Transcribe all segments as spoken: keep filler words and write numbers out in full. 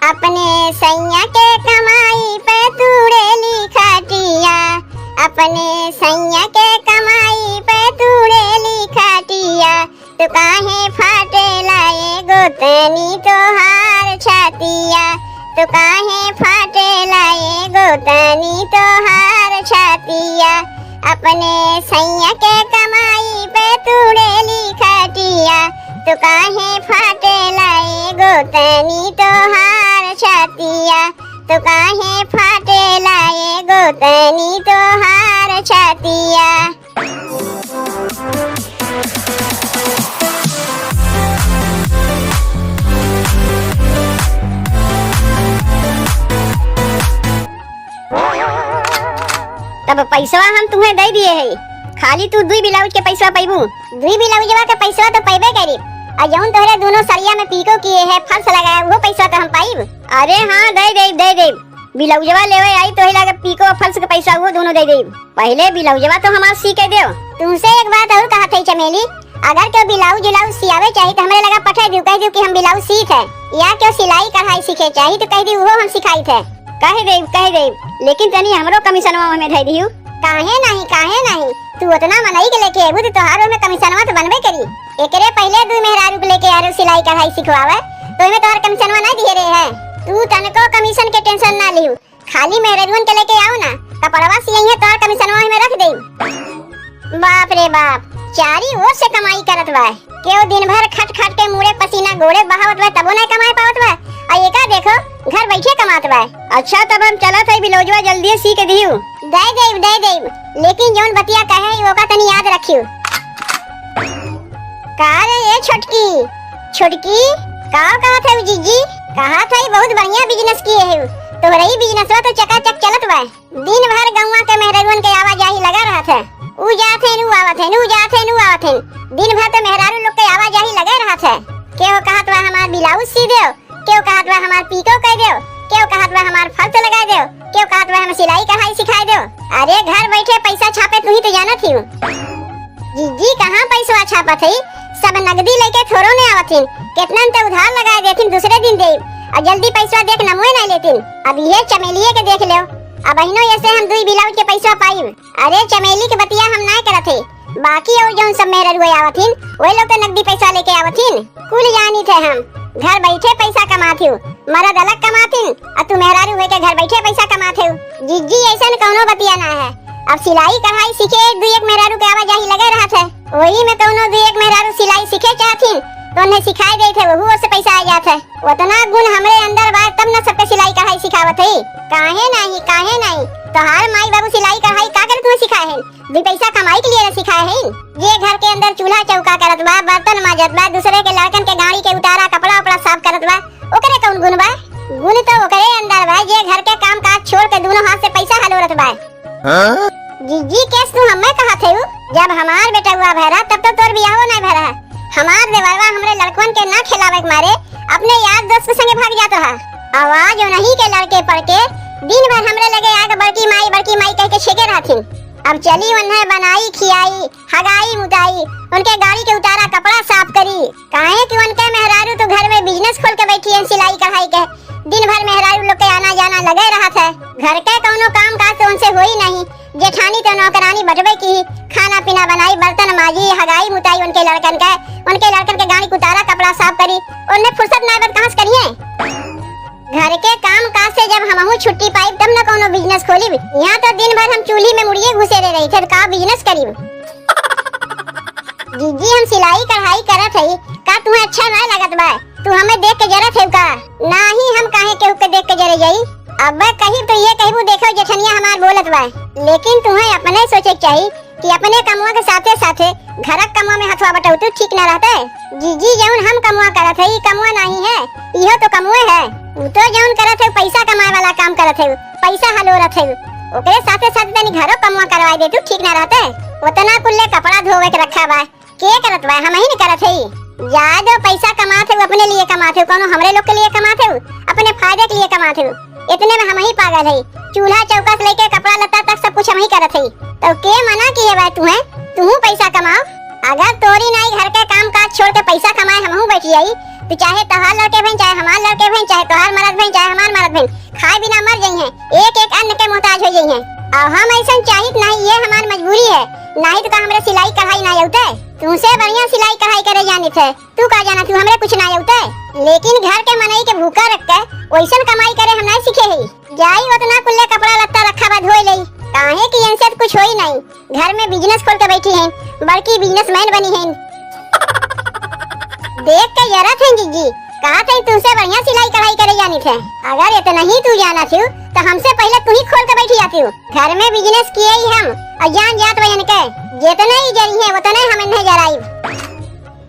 अपने सैया के कमाई पे तूड़ेली खटिया, अपने सैया के कमाई पे तूड़ेली खटिया। तो काहे फाटेला ए गोतनी तोहार छातिया, तो काहे फाटेला ए गोतनी तोहार छातिया। अपने सैया के कमाई पे तूड़ेली खटिया, तो काहे फाटेला ए गोतनी तोहार छातिया, तो काहे फाटेला ए गोतनी तोहार छातिया। तब पैसवा हम तुहे दइ दिहे है, खाली तू दुई ब्लाउज के पैसवा पइबू। दुई ब्लाउजवा के पैसवा तो पइबे करी, अउर जउन तोहरे दुनो सड़िया में पीको किहे है, फॉल्स लगाए, उहो पैसवा तो हम पाइब। अरे हाँ, दइ देब, दइ देब। ब्लाउजवा लेवे आई तोही लागे पीको फॉल्स के पैसा उहो दुनो दइ देब। पहिले ब्लाउजवा तो हमार सी के देव। तुमसे एक बात अउर कहत हई चमेली, अगर केहू ब्लाउज उलाउज सियावे चाही तो हमरे लगा पठाई दियो, कहि दियो कि हम ब्लाउज सीत है, या केहू सिलाई कढ़ाई सीखे चाही तो कहि दियो उहो हम सिखाइत है। कहि देब, कहि देब, लेकिन तनी हमरो कमीशनवा ओहमे धइ दियो। काहे नाहीं, काहे नाहीं, तू ओतना मनई के लेके अइबू तो तोहार ओहमे कमीशनवा तो बनबे करी। एकरे पहिले दुई मेहरारू के लेके आरो सिलाई कढ़ाई सिखवावे तो ओहमे तोहार कमीशनवा नाहीं दिहे रहे है। तू तनको कमीशन के टेंशन ना लियो, खाली मेहररुअन के लेके आओ ना, कपड़वा सियइहे, तोहार कमीशनवा ओहिमे रख देई। बाप रे बाप, चारी ओर से कमाई करत बा। केहू दिन भर खट खट के मुड़े पसीना गोड़े बहावत बा, तबो नाहीं कमाए पावत बा। आ एका देखो, घर बैठे कमात बा। अच्छा, तब हम चलत हई, ब्लाउजवा जल्दी सी के दिहू। दे देब, दे देब, लेकिन जौन बतिया कहे हई, ओका तनी याद रखियो। का रे ए छोटकी, छोटकी, का कहत हऊ जीजी? कहत हई बहुत बढ़िया बिजनेस किहे हऊ। तोहरे ई बिजनेसवा तो चकाचक चलत बा। दिन भर गौवा के मेहररुअन के आवाजाही लगा रहत है। ऊ जात हैं, ऊ आवत हैं, ऊ जात हैं, ऊ आवत हैं। दिन भर तो मेहरारू लोग के आवाजाही लगे रहत है। केहू कहत बा हमार ब्लाउज सी देव, केहू कहत बा हमार पीको कइ देव, केहू कहत बा हमार फॉल्स लगाइ देव, केहू कहत बा हम सिलाई कढ़ाई सिखाइ देव। अरे घर बैठे पैसा छापे तुही तो जानत ही। जीजी कहाँ पैसवा छापत हई, सब नगदी लेके थोड़ो ने आवत हिन, केतनन ते उधार लगाइ देथिन, दूसरे दिन देब, अउर जल्दी पैसवा देख नमुए नाहीं लेतिन। अब इहे चमेलिए के देख लेव, अबहिनो एसे हम दुई ब्लाउज के पैसवा पाइब। अरे चमेली के बतिया हम नाहीं करत ही, बाकी अउर जौन सब मेहररुआ आवत हिन, ओए लोग तो नगदी पैसा लेके आवत हिन। कुल जानित है हम, घर बैठे पैसा कमात हिउ, मरद अलग कमात हिन, अउर तू मेहरारू होइके घर बैठे पैसा कमात हिउ। जीजी अइसन कौनो बतिया ना है। अब सिलाई कढ़ाई सीखे एक दुई एक मेहरारू के आवाजाही लगे रहत है, वही में कौनो दुई एक मेहरारू सिलाई सीखे चाहत हिन, तो उन्हें सिखाए देत है, वहू ओर से पैसा आ जात है। उतना गुण हमरे अंदर बा, तब न सबके सिलाई कढ़ाई सिखावत हई। काहे नाहीं, काहे नाहीं? तोहार माई बाबू सिलाई कढ़ाई का करे तुम्हें सिखाए हैं? दुई पैसा कमाई के लिए न सिखाए हैं। जे घर के अंदर चूल्हा चौका करत बा, बर्तन माजत बा, दूसरे के लड़कन के गाड़ी के उतारा, कपड़ा उपड़ा साफ करत बा, ओकरे कौन गुण बा? गुण तो ओकरे अंदर बा, जे घर के काम काज छोड़ के दोनों हाथ से पैसा हलोरत बा। हाँ? जीजी, केस तू हमें कहत हऊ? जब हमार बेटउआ भय रहा, तब तो तोर बियाहो नाहीं भय रहा। हमार देवरवा हमरे लड़कवन के ना खेलावे के मारे अपने यार दोस्त के संगे भाग जात रहा। आवाज उन्हीं के लड़के पड़ के दिन भर हमरे लगे आके बड़की माई, बड़की माई कह के छेके रहथिन। अब चली उन्हें बनाई, खियाई, हगाई, मुताई, उनके गाड़ी के उतारा, कपड़ा साफ करी। काहे कि उनके मेहरारू तो घर में बिजनेस खोल के बैठी हैं सिलाई कढ़ाई के। दिन भर मेहरारू लोग के आना जाना लगे रहत है। घर के कौनो काम काज तो उनसे होई नहीं। जेठानी तो नौकरानी बटवे की, खाना पीना बनाई, बर्तन माजी, हगाई मुताई उनके लड़कन के, उनके लड़कन के गाड़ी के उतारा, कपड़ा साफ करी। उन्हें फुर्सत ना बत कहाँ से करिए? घर के काम काज से जब हमहू छुट्टी पाइब तब न कौनो बिजनेस खोलिब। यहाँ तो दिन भर हम चूल्ही में मुड़िए घुसेरे रही थे, का बिजनेस करिब? जीजी, हम सिलाई कढ़ाई करत हई, का तुम्हें अच्छा ना लगत बा? तू हमें देख के जरत है का? नाही, हम काहे केहू के देख के जरे जाई? अब कही तो ये कहबू, देखो जेठनिया हमार बोलत बा, लेकिन तुम्हें अपने सोचे के चाही कि अपने कमुआ के साथे साथे घरक कमुआ में हथवा बटौतू ठीक ना रहते। जीजी, जौन हम कमुआ करत है, ई कमुआ नाही है, इहो तो कमुए है। उ तो जौन करत है, पैसा कमाए वाला काम करत है, पैसा हलोरत है, ओकरे साथे साथे तनी घरो कमुआ करवाई देतू, ठीक ना रहते। उतना कुल्ले कपड़ा धोवे के रखा बा, के करत बा? हमही न करत हई। जाए दो, पैसा कमात है, अपने लिए कमात है, कौनो हमरे लोग के लिए कमात है, अपने फायदे के लिए कमात है। इतने में हमही पागल है, चूल्हा चौका से लेके कपड़ा लत्ता तक सब कुछ हमही करत है, तो के मना किए बा तुम्हें? तुहू पैसा कमाओ। अगर तोरी नाई घर के काम काज छोड़ के पैसा कमाए हमहू बैठ जाई, तो चाहे तोहार लड़के भइन, चाहे हमार लड़के भइन, चाहे तोहार मरद भइन, चाहे हमार मरद भइन, खाए बिना मर जइहें, एक एक अन्न के मोहताज होइ जइहें। अउर हम अइसन चाहित नाहीं, ये हमार मजबूरी है, नाहीं तो का हमरे सिलाई कढ़ाई नाहीं अउते? तुमसे बढ़िया सिलाई कढ़ाई करे जानित है। तू का जानत हू, हमरे कुछ ना अउते, लेकिन घर के मनई के भूखा रख के वइसन कमाई करे हम नाहीं सीखे हई। जाई ओतना कुल्ले कपड़ा लत्ता रखा बा, धोइ लेई, काहे कि इनसे तो कुछ होई नाहीं। घर में business खोल के बैठी हैं, बड़की businessman बनी हैं। देख के जरत हैं जीजी, कहत हैं तुमसे बढ़िया सिलाई कढ़ाई करे जानित है। अगर इतना ही तू जानत हू तो हमसे पहिले तू ही खोल के बैठी जाती हू। घर में business किए ही हम, अउर जान जात बा इनके, जितने ही जरिहें उतने हम इन्हें जराइब।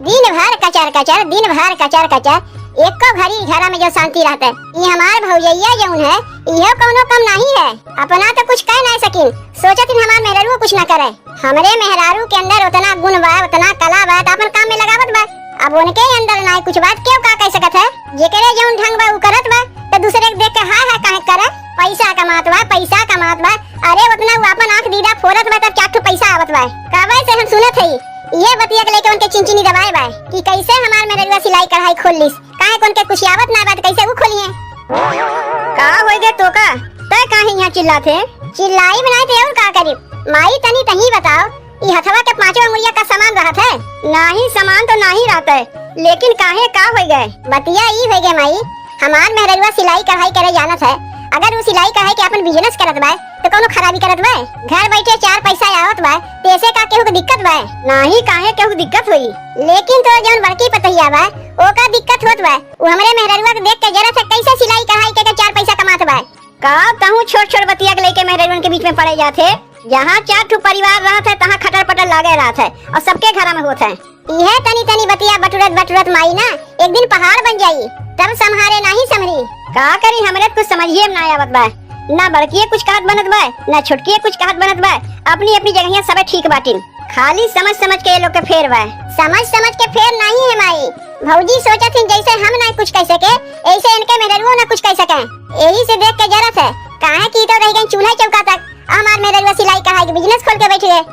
दिन भर कचर कचर, दिन भर कचर कचर, एको घड़ी घरा में जो शांति रहत है। ई हमार भौजइया जउन है, इहो कउनो कम नाहीं है। अपना तो कुछ कह नाहीं सकिन, सोचत इन हमार मेहरारू कुछ ना करे। हमरे मेहरारू के अंदर उतना गुण बा, उतना कला बा, तो अपन काम में लगावत बा। अब उनके अंदर नाहीं कुछ बात, केहू का कह सकत है? जेकरे जउन ढंग बा, उ करत बा, तो दूसरे के देख के हाय हाय काहे करे? पैसा कमात बा, पैसा कमात बा। अरे, उतना उ अपन आँख दीदा फोरत बा, तब चार ठो पैसा आवत बा। कबे से हम सुनत हई, इहे बतिया के लेके उनके चिनचिनी दबाए बा कि कैसे हमार मेहररुआ सिलाई कढ़ाई खोल लिस, काहे को उनके कुछ आवत ना बा, त कैसे उ खोलिहें? का होइ गे तोका? तै काहे यहाँ चिल्लात है? चिल्लाई बनाए थे और का करी? माई, तनी तही बताओ, ई हथवा के पाँचों अंगुरिया का समान रहत है? नाहीं, समान तो नाहीं रहत है, लेकिन काहे, का होइ गे? बतिया ई होइ गे माई, हमार मेहररुआ सिलाई कढ़ाई करे जानत है। अगर उ सिलाई कढ़ाई के अपन business करत बा, तो कउनो खराबी करत बा? घर बैठे चार पैसा आवत बा, तो ऐसे का केहू के दिक्कत बा? नाहीं, काहे केहू के दिक्कत होई? लेकिन तो जउन बड़की पतहिया बा, ओका दिक्कत होत बा। उ हमरे मेहररुआ के देख के जरत है, कैसे सिलाई कढ़ाई के, के चार पैसा कमात बा। का तहूँ छोट छोट बतिया के लेके मेहररुअन के बीच में पड़े जात है? जहाँ चार ठो परिवार रहत है, तहाँ खटर पटर लागे रहत है और सबके घरा में होत है। इहे तनी तनी बतिया बटुरत बटुरत माई ना एक दिन पहाड़ बन जाई, तब सम्हारे नाहीं सम्हरी। का करी, हमरे त कुछ समझिए में ना आवत बा। ना बड़किए कुछ कहत बनत बा, ना छोटकिए कुछ कहत बनत बा। अपनी अपनी जगहिया सबे ठीक बाटिन, खाली समझ समझ के ये लोग के फेर बा। समझ समझ के फेर नाहीं है माई, भौजी सोचत हिन जैसे हम ना कुछ कह सके, ऐसे इनके मेहररुओ ना कुछ कह सके। यही से देख के जरत है, काहे कि तो रह गई चूल्हा चौका तक। हमार मेहररुआ सिलाई कढ़ाई के business खोल के बैठ गए।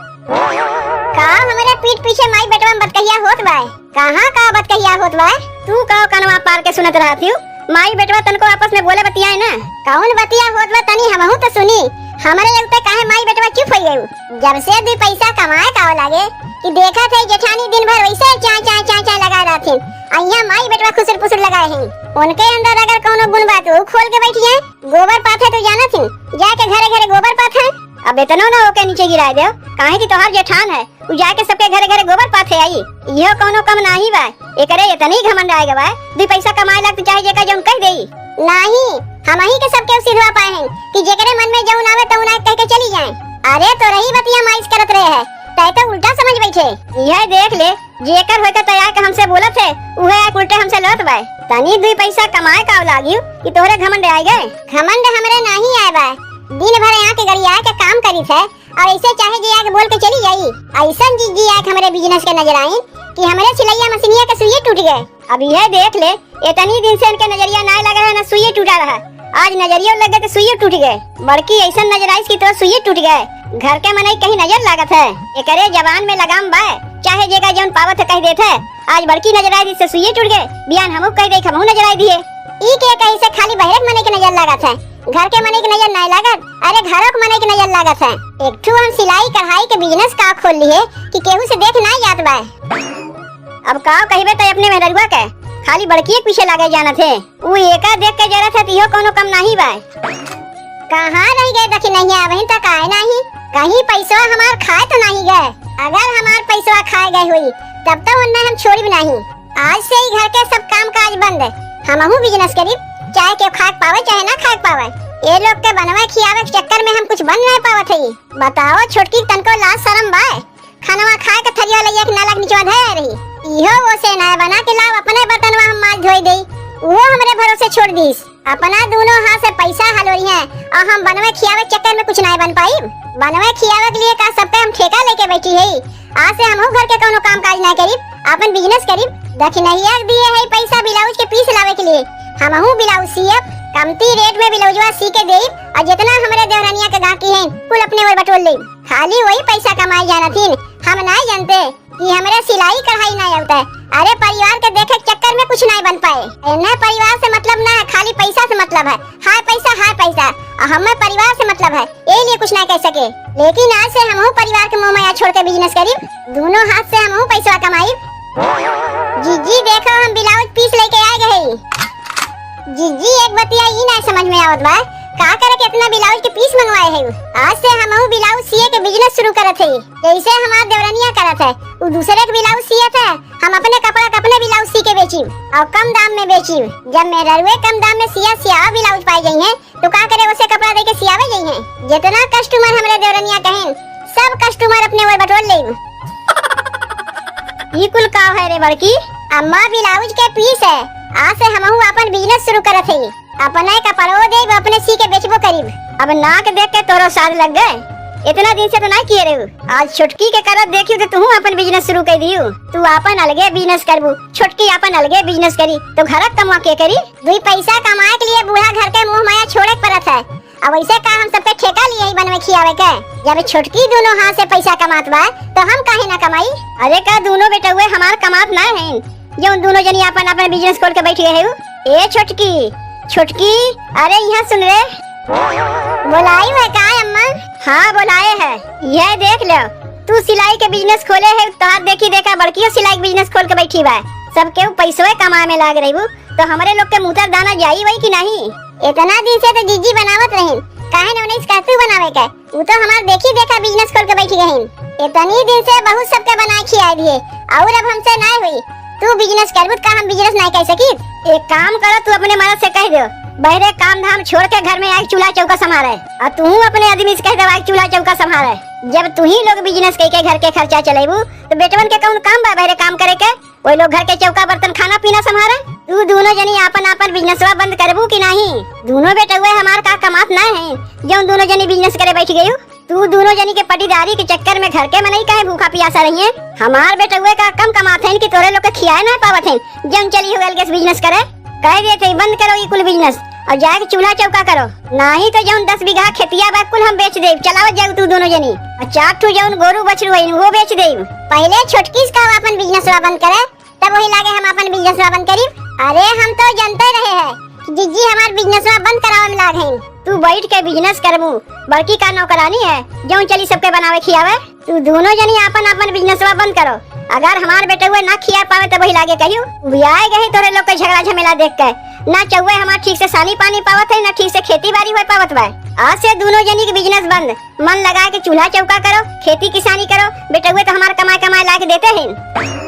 का हमरे पीठ पीछे माई बेटवा में बतकहिया होत बा? कहाँ का बतकहिया होत बा? तू का कनवा पार के सुनत रहत हू? माई बेटवा तनको आपस में बोले बतियाए ना। कउन बतिया होत बा, तनी हमहू तो सुनी। हमरे अगते काहे माई बेटवा चुप होइ गयू? जब से दुइ पैसा कमाए का लागे कि देखत है जेठानी दिन भर वैसे चाय चाय चाय चाय लगाए रहथिन, आ यहाँ माई बेटवा खुसुर पुसुर लगाए हैं। उनके अंदर अगर कउनो गुण बा तो उ खोल के बैठ जाए। गोबर पाथे तो जानत ही, जाके घरे घरे गोबर पाथे। अब इतनो ना ओके नीचे गिराए देव, काहे कि तोहार जेठान है, उ जाके सबके घरे घरे गोबर पाथे आई। इहो कउनो कम नाहीं बा, एकरे इतनी घमंड आए गवा, दुइ पैसा कमाए लाग तो चाहे जेका जउन कह देई। नाहीं, हमही के सबके सिधवा पाए हैं कि जेकरे मन में जउन आवे तउन आए कह के चली जाए। अरे तो रही बतिया माइस करत रहे है, तै तो उल्टा समझ बैठे। यह देख ले, जेकर होय के तैयार के हमसे बोलत है, उहे आके उल्टे हमसे लड़त बा। तनी दुइ पैसा कमाए का लागियो कि तोहरे घमंड आए गए? घमंड हमरे नाहीं आए बा, दिन भर यहाँ के गरिया के काम करित है और ऐसे चाहे जे आके बोल के चली जाई। ऐसन जीजी आके हमरे business के नजर आइन कि हमरे सिलैया मशीनिया के सुइये टूट गए। अब यह देख ले, इतनी दिन से इनके नजरिया नाय लगा है, ना सुइये टूटा रहा। आज नजरिया लग गए तो सुइये टूट गए। बड़की ऐसन नजर आइस कि तो सुइये टूट गए। घर के मनई कहीं नजर लागत है। एकरे जबान में लगाम बा, चाहे जेका जउन पावत है कह देत है। आज बड़की नजर आए जिससे सुइये टूट गए, बिहान हमहू कह दे हमहू नजर आए दिए। ई के कही से खाली बहरे के मनई के नजर लागत है, घर के मनई के नजर नाय लागत? अरे घरों के मनई के नजर लागत है। एक ठू हम सिलाई कढ़ाई के business का खोल लिए कि केहू से देख नाय जात बा। अब का कहिबे तै अपने मेहररुआ के, खाली बड़किए के पीछे लागे जानत है। उ एका देख के जरत है, तिहो कउनो कम नाहीं बा। कहाँ रह गए दखिनहिया, अबहिन तक आए नाहीं। कहीं पैसवा हमार खाए तो नाहीं गए। अगर हमार पैसवा खाए गए हुई, तब तो उन्हें हम छोड़िब नाहीं। आज से ही घर के सब काम काज बंद। हमहू business करिब, चाहे केहू खाए के पावे, चाहे ना खाए के पावे। ये लोग के बनवे खियावे के चक्कर में हम कुछ बन नहीं पावत हई। बताओ छोटकी, तनको लाज शरम बा? खनवा खाए के थरिया लइया के नाला के निचवा धरे रही। इहो वो से नाय बना के लाव, अपने बर्तनवा हम माज धोई देई। उहो हमरे भरोसे छोड़ दीस। अपना दूनो हाथ से पैसा हलोरी है और हम बनवे खियावे के चक्कर में कुछ नाय बन पाई। बनवे खियावे के लिए का सब पे हम ठेका लेके बैठी है? आज से हमहू घर के कउनो काम काज ना करीब, आपन business करीब। दखिनहिया के दिए है पैसा ब्लाउज के piece लावे के लिए, हमहू ब्लाउज सियब, कमती rate में ब्लाउजवा सी के देब और जितना हमरे देवरनिया के गाहकी है कुल अपने ओर बटोर लेब। खाली वही पैसा कमाए जानत हिन, हम नाय जानते। कि हमरे सिलाई कढ़ाई नाहीं आवत है। अरे, परिवार के देखे के चक्कर में कुछ नाहीं बन पाए। इन्हें परिवार से मतलब ना है, खाली पैसा से मतलब है। हाय पैसा, हाय पैसा। और हमें परिवार से मतलब है, यही लिए कुछ नाहीं कह सके। लेकिन आज से हमहू परिवार के मोह माया छोड़ के business करीब, दोनों हाथ से हमहू पैसा कमाईब। जीजी देखो, हम blouse piece लेके आ गए। जीजी, एक बतिया ई नाहीं समझ में आवत बा, का करे के इतना blouse के piece मंगवाए है? आज से हमहू blouse सिए के business शुरू करत है, जैसे हमार देवरनिया करत है, उ दूसरे के blouse सियत है, हम अपने कपड़ा के अपने blouse सी के बेचिब और कम दाम में बेचिब। जब मेहररुए कम दाम में सिया सियावा blouse पाई गई है, तो का करे, ओसे कपड़ा दे के सियावे जइहें। जितना customer हमरे देवरनिया कहेन, सब customer अपने ओर बटोर लेब। ई कुल का है रे बड़की? अम्मा, blouse के piece है। आज से हमहू अपन business शुरू करत हई। अपने कपड़ो देब, अपने सी के बेचबो करीब। अब नाक देख के तोरो साध लग गए। इतना दिन से तो ना किए रहू, आज छोटकी के करत देखी तो तुहू अपन business शुरू कर दियू। तू अपन अलगे business करबू, छोटकी अपन अलगे business करी, तो घर क कमवा के करी? दुई पैसा कमाए के लिए बूढ़ा घर के मोह माया छोड़े के पड़त है। अब वैसे का हम सबके ठेका लिए ही बनवे खियावे के? जब छोटकी दोनों हाथ से पैसा कमात बा, तो हम काहे ना कमाई? अरे का दोनों बेटउए हमार कमात ना हैं, जौन दोनों जनी आपन आपन business खोल के बैठ गए है? ए छोटकी, छोटकी, अरे यहाँ सुन रे। बोलाई है का अम्मा? हाँ बोलाए है। यह देख लो, तू सिलाई के business खोले है, तोहार देखी देखा बड़कियो सिलाई के business खोल के बैठी बा। सब केहू पैसवे कमाए में लाग रही, तो हमरे लोग के मुतर दाना जाई वही कि नहीं? इतना दिन से तो जीजी बनावत रहिन, काहे न उन्हें कहतू बनावे के? उ तो हमार देखी देखा business खोल के बैठी गहिन। इतनी दिन से बहुत सबके बनाए खियाए दिए, और अब हमसे नाय हुई। तू business करबू त का हम business नाय कर सकी? एक काम करो, तू अपने मर्द से कह दो, बहरे काम धाम छोड़ के घर में आके चूल्हा चौका संभाले, और तू अपने आदमी से कह दो आके चूल्हा चौका संभाले। जब तू ही लोग business करके घर के खर्चा चलेबू, तो बेटवन के कौन काम बा बहरे काम करे के? वही लोग घर के चौका बर्तन खाना पीना संभारे। तू दोनों जनी आपन आपन businessवा बंद करबू कि नाही? दोनों बेटउए हमार का कमात ना है, जौन दोनों जनी business करे बैठ गयू? तू दोनों जनी के पटीदारी के चक्कर में घर के मनई काहे भूखा पियासा रहिए? हमार बेटउए का कम कमात हैं कि तोरे लोग के खियाए ना पावत हैं, जौन चली हो गल गैस business करे? कह देते ही बंद करो ये कुल business और जाके चूल्हा चौका करो, नाही तो जौन दस बीघा खेतिया बा कुल हम बेच देब, चलावत जाऊ तू दोनों जनी। और चार ठू जौन गोरू बछरू है वो बेच देब। पहले छोटकी से कहो अपन businessवा बंद करे, तब वही लागे हम अपन businessवा बंद करीब। अरे हम तो जनते रहे हैं कि जीजी हमार businessवा बंद करावे में लाग हैं। तू बैठ के business करबू, बड़की का नौकरानी है जौन चली सबके बनावे खियावे? तू दोनों जनी आपन आपन businessवा बंद करो। अगर हमार बेटउए ना खिया पावे तो वही लागे कहियो। उबियाए गए तोरे लोग के झगड़ा झमेला देख के। ना चौए हमार ठीक से सानी पानी पावत है, ना ठीक से खेती बाड़ी हो पावत बा। आज से दोनों जनी के business बंद। मन लगा के चूल्हा चौका करो, खेती किसानी करो। बेटउए तो हमार कमाए कमाए ला के देते हैं।